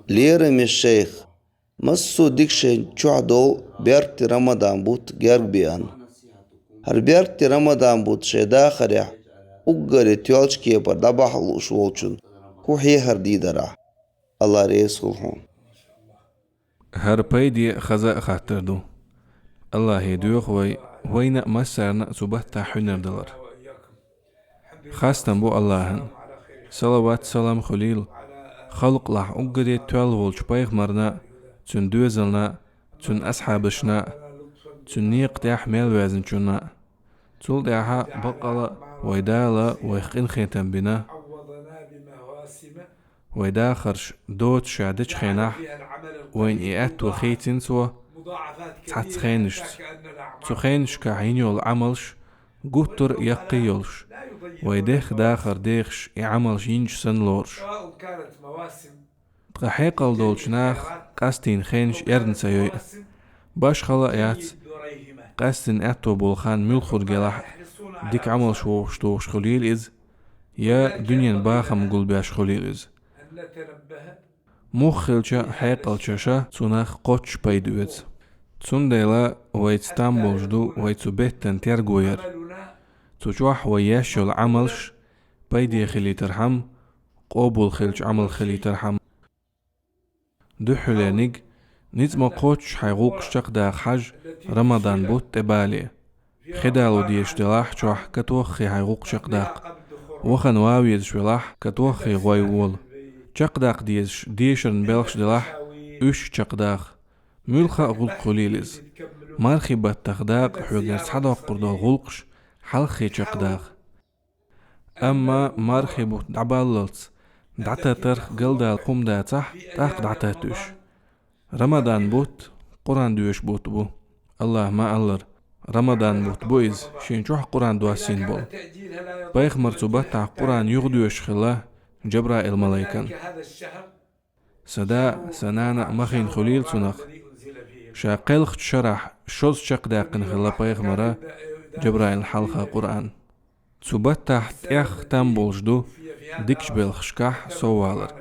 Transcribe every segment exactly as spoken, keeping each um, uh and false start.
Лераме шайх, массо а дика шайна чохь долу беркате Рамадан бутт герга беана. ХӀара беркате Рамадан бутт шайн дахарехь уггаре тоьллачу кепара дӀабахьа лууш волчун хӀун хьехар дийр дара ахь? Алла реза хуьлда хьуна. ХӀара пайде хаза а хаттар ду. Аллахе доьху вай, вайна а массарна а цу баттахь хьуьнар далар. Хастам бу Аллахьан. Салават-салам хуьлийла халкъалахь уггаре тоьлла волчу пайхамарна а, цуьнан доьзална а, цуьнан асхьабашна а, цуьнан некъа тӀехь мел ваьзначунна а. Цул тӀаьхьа баккъала а вай Дала вайх къинхетам бина. Вай дахарш доцуш ша дечу хенахь, вайна и аьтто хийцина Цо, цхьацца хенашца. Цу хенашкахь йина йолу Ӏамалш гуттар а яккхий йолуш, вай дехха дахар дехаш и Ӏамалш йинчу санна лоруш. Ткъа хьекъал долчу наха къастийна хенаш эрна ца йойу. Башхала а яц, къаьстина аьтто болу хан муьлххург елахь а, дика Ӏамалш вовшах тухуш хуьлийла иза, я дуьненан бахам гулбеш хуьлийла иза. Муха хилча а хьекъалчаша цунах кхоччуш пайда оьцу. Цундела вайца там болуш ду вай цу беттан терго яр. Цу чохь вай еш йолу Ӏамалш пайде хилийтархьама, къобал хилча Ӏамал хилийтархьама. Дуьххьалерниг, ницкъ ма кхоччуш хьайн гӀуллакхаш чекхдаха хьажа Рамадан бутт тӀебале. Хи дало дезаш делахь а чохь катоххий хьайн гӀуллакх чекхдаккха. Вахана ван везаш велахь, катоххий гӀой вола. Чекхдаккха дезаш дешаран белхаш делахь, уьш чекхдаха. Муьлхха а гӀуллакх хуьлийла иза. Мархи баттах дакъа хьоьгара схьадоккхур долу гӀуллакхаш хьалххе чекхдаха. Амма мархи бутт дӀабаллалц дӀататтарх галдала хӀума дацахь, тӀаккха дӀататта уьш. Рамадан бутт Къуръан доьшуш бутт бу. Аллаха ма-аллара, Рамадан бутт бу иза, шен чохь Къуръан доссийна болу. Пайхамар цу баттахь Къуръан юхадоьшуш хилла Джабраил-малайкан. Сан да а, сан нана а махийна хуьлийла цунах. Ша кхелхачу шарахь шозза чекхдаьккхина хилла пайхамара Джабраилна хьалха Къуръан. Цу баттахь тӀех там болуш ду дикачу белхашкахь соввалар.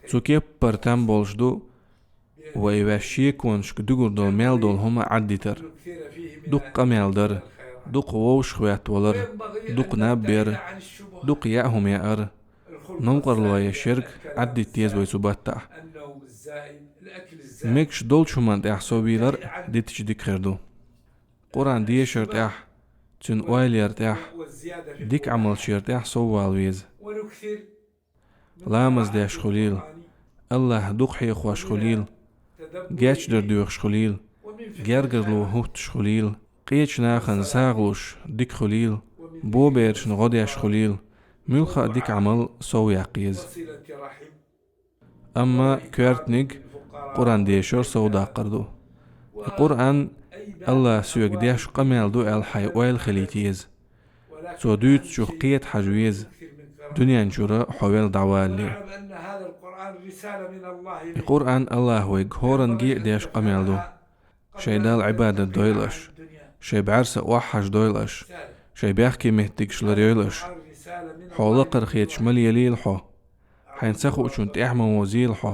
Цу кеппара там болуш ду вай ваьш шеконашка дуьгур долу мел долу хӀума Ӏаддитар. Дукха къамел дар, дукха вовшахветтавалар, дукха наб яр, дукха яа хӀума яар. Новкъарло еш ерг Ӏаддита деза вай цу баттахь. Мегаш долчу хӀуманна тӀехь соввийлар а дитича дика хир ду. Къуръан дешар тӀехь, цуьнан ойла яр тӀехь, дика Ӏамалш яр тӀехь соввала веза. Ламаз деш хуьлийла, Аллах дукха хьехош хуьлийла, гечдар доьхуш хуьлийла, гергарло хӀуттуш хуьлийла, къечу нахана сагӀа луш дика хуьлийла, боберашна гӀо деш хуьлийла, муьлхха а дика Ӏамал сов яккха еза. Амма коьртаниг Къуръан дешар совдаккхар ду. И Къуръан Аллаха соьга деш къамел ду аьлла хьайн ойла хилийта еза. Цо дуьйцучух кхета хьажа веза, дуьнен чуьра хьо велла дӀавалале. И Къуръан Аллаха вайга хӀоранге а деш къамел ду. Шайн Далла Ӏибадат дойла аша, шайн бӀаьрса охьахьажа дойла аша, шайн бехке меттигаш ларйойла аша. Хьо лакхара хеташ ма лелийла хьо. Хьайна ца хуучунна тӀаьхьа ма возийла хьо.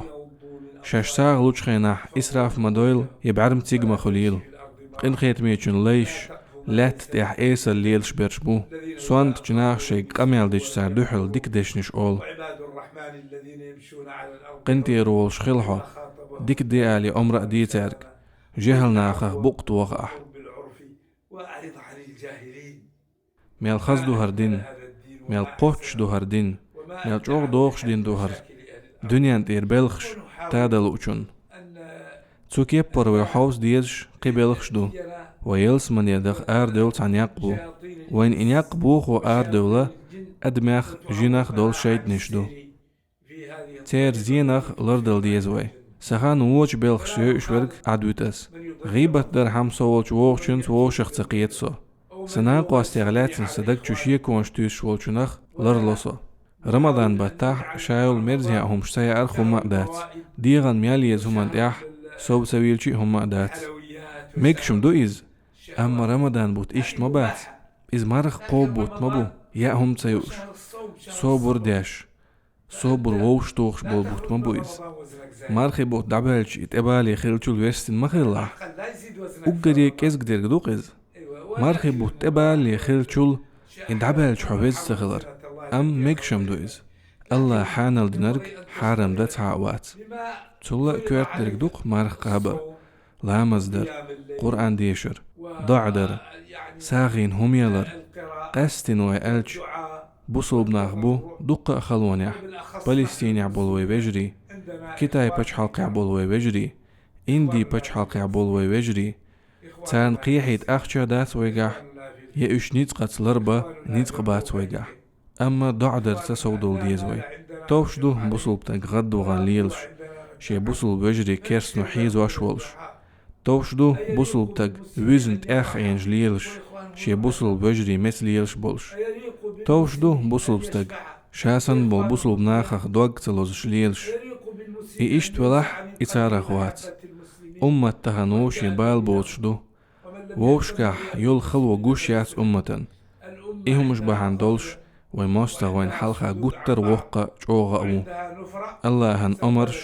Шаьш сагӀа лучу хенахь исраф ма дойла, я бӀаьрма цига ма хуьлийла. Къинхетамечун лайш лаьтта тӀехь эсала лелаш берш бу. Сонтачу наха шайга къамел дича цара дуьхьал дика дешнаш олу. КъинтӀера волуш хила хьо, дика де алий омра а де цаьрга. ЖехӀал нахах букъ тоха ахь. Мел хаза ду хӀара дин, мел кхоччуш ду хӀара дин, мел чӀогӀа дохуш дин ду хӀара. Дуьнен тӀера белхаш тада луучунна. Цу кеппара вай хьовса дезаш кхин белхаш ду. Вай ялсамане даха арадевлла цхьа некъ бу. Вайна и некъ бохо арадевлла адамех, жинах долу шайтӀанаш ду. Церан зенах лардала деза вай. Сан хан вочу белхашца йойуш верг Ӏадвуьту ас. ГӀийбат дархьама со волчу вогӀучуьнца вовшах ца кхета со. Сан накъостех лаьцна сан даг чу шеконаш туьйсуш волчунах ларло со. Рамадан баттахь ша йолу мерза яа хӀумаш ца яарх хӀумма а дац. ДегӀан мел еза хӀуманна тӀехь сов ца вийлачий а хӀумма а дац. Мегаш-м ду иза, амма Рамадан бутт иштта ма бац. Иза марха кхобу бутт ма бу, яа хӀума ца юуш, собар деш. Собар вовшахтохаш бола бутт ма бу иза. Мархий бутт дӀабаьлча и тӀебале хилчул верстина ма хилалахь. Уггаре кӀезига дерг ду-кх иза. Мархий бутт тӀебале хилчул и дӀабаьлча хьо веза ца хилар. Амма мегаш-м ду иза. АллахӀа хьанал динарг хьарам дан цхьа а вац. Цул а коьрта дерг ду-кх марха кхабар, ламаз дар, Къуръан дешар, доӀа дар, сагӀийна хӀума ялар. Къаьстина вай аьлча, бусалба нах бу дуккха а халонехь: Палестинехь болу вай вежарий, Китай пачхьалкхехь болу вай вежарий, Инди пачхьалкхехь болу вай вежарий. Царна кхехьийта ахча дац вайгахь, я уьш ницкъаца ларбан ницкъ бац вайгахь. Амма доӀа дарца совдовла деза вай. Товш ду бусалба стаг гӀадвахана лелаш, шен бусалба вежарий керстано хьийзош волуш. Товш ду бусалба стаг вуьзна тӀех Ӏенаш лелаш, шен бусалба вежарий меца лелаш болуш. Товш ду бусалба стаг ша санна болу бусалба нахах дог ца лозуш лелаш. И иштта велахь, и царах вац. Уммат тахана вовшийн бала боцуш ду. Вовшашкахь йолу хало гуш яц умматан. И хӀумаш бахьана долуш вай мостагӀа вайна хьалха гуттар а воккха а, чӀогӀа а ву. АллахӀан омарш,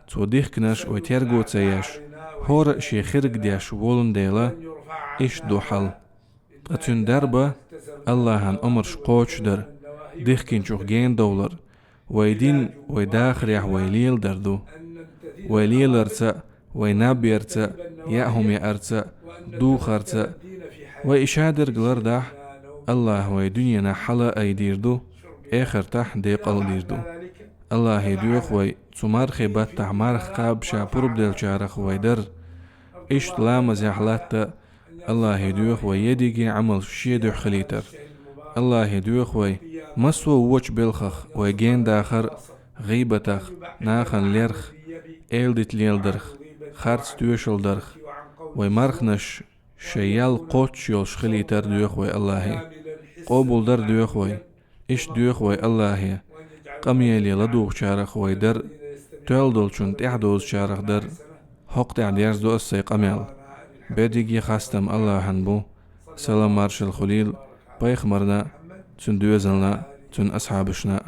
Цо дихкинарш вай терго ца еш, хӀора а шен хирг деш волун дела, иштта ду хьал. Ткъа Цуьнан дарба АллахӀан омарш кхочушдар, дихкинчух генадовлар, вай дин, вай дахарехь вай леладар ду. Вай леларца а, вай наб ярца а, яа хӀума яарца а, духарца а, вай и шадерг лардахь, АллахӀа вай дуьненахь хьала а айдийр ду, эхартахь декъал а дийр ду. АллахӀе доьху вай цу мархи баттахь марха кхаба Ша пурбделлачарах вай дар. Иштта ламазехь латта АллахӀе доьху вай едиге Ӏамалш Шен дуьхьа хилийтар. АллахӀе доьху вай массо а вочу белхах вай генадахар а, гӀийбатах, нахана лерх, эладита леладарх, харц тоьшалла дарх, вай марханаш шайн ял кхоччуш йолуш хилийтар доьху вай АллахӀе. Къобалдар доьху вай. Иштта доьху вай АллахӀе къамеле ладугӀучарах вай дар, тоьлла долчунна тӀаьхьадозучарах дар. ХӀокху тӀехь дерзадо ас сайн къамел. Берриге хастам АллахӀан бу. Салам-маршалла хуьлийла пайхамарна а, цуьнан доьзална а, цуьнан асхьабашна а.